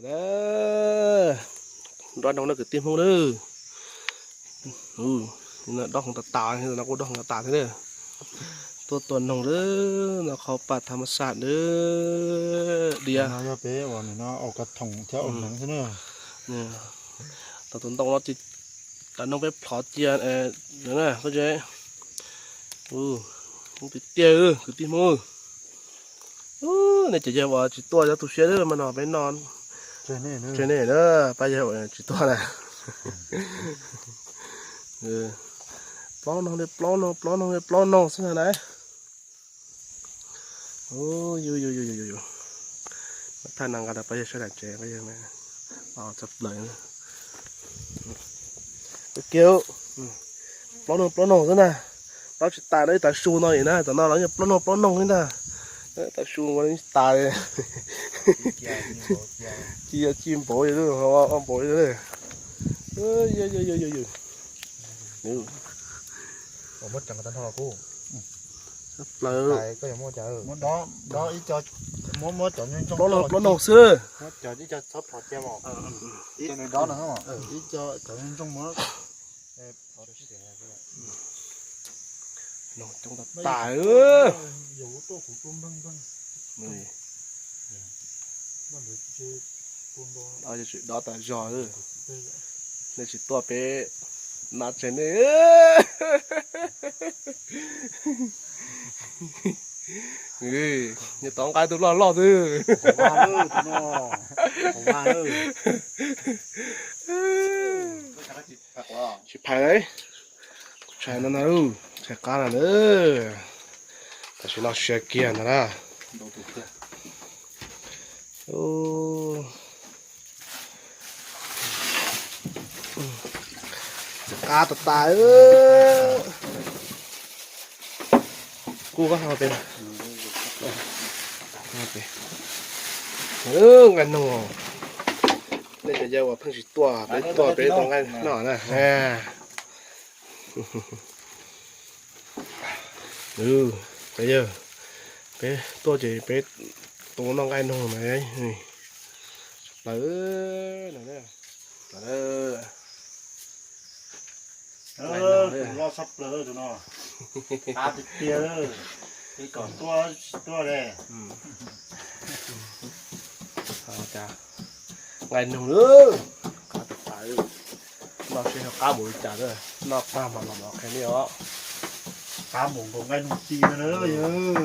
Nrov noog na kwv tij Hmoob na. Dob heev tas tas, no kuj dob heev tas tas thiab na. Tuaj tua noog na, no qhov pas tha ma sam na. Diav no yog peb ua no ua ka thoom thiab ua hneev xwb na. Tau tus ntoo no ces tas noog peb plhov cia na, koj tsev. Tiag tiag kwv tij Hmoob. Nej cov yawg uas tsis tuaj txhob tu siab mas no peb no. Tseg nej na, pab yawg uas tsis tuaj na. Plaub noog li plaub noog, plaub noog li plaub noog xwb na. Thaj no nqa rau pab yawg saib daim tsev, pab yawg txhaj plaws. Kiag, plaub noog plaub noog xwb na. Plaub tsis tas, ib tav su no na, tam no los yeej plaub noog plaub noog li ntag. Tav su ua tsis tas li. Ci yog ci npaum li, npaum li. Muab tseev tag nrho los kuj. Plaws. Muab dob, dob ib co, muab, muab cov ntsoog ntsoog plaub noog, plaub noog xwb. Muab cov ib co txhob plhov cia mos. Ib co nws dob no, ib co cov ntsoog ntsoog muab. Noog coob tas tas. Dob tas zog. Nej tsis tuaj peb na tsev nej. Nws tov nqa tus loj loj xwb. Tsis phais, tshais no na, tshais qab no na. Tam sim no siav kiag ntag na. Txawm qab tas tas. Kuj koj ho pem. Nqaij noog, nej cov yawg uas pheej tsis tuaj, peb tuaj peb tau nqaij noj na. Cov yawg, peb tuaj ces peb tau noj nqaij noog na. Plaws, plaws. Tus loj tshaj plaws tus no. Qab tiag tiag, peb kom tuaj tsis tuaj li. Nqaij noog lawm, qab tas tas. Noj seb qab mus li cas, noj tag mas los qhia nej os. Qab mus nkaus nqaij noog ci no na yawg.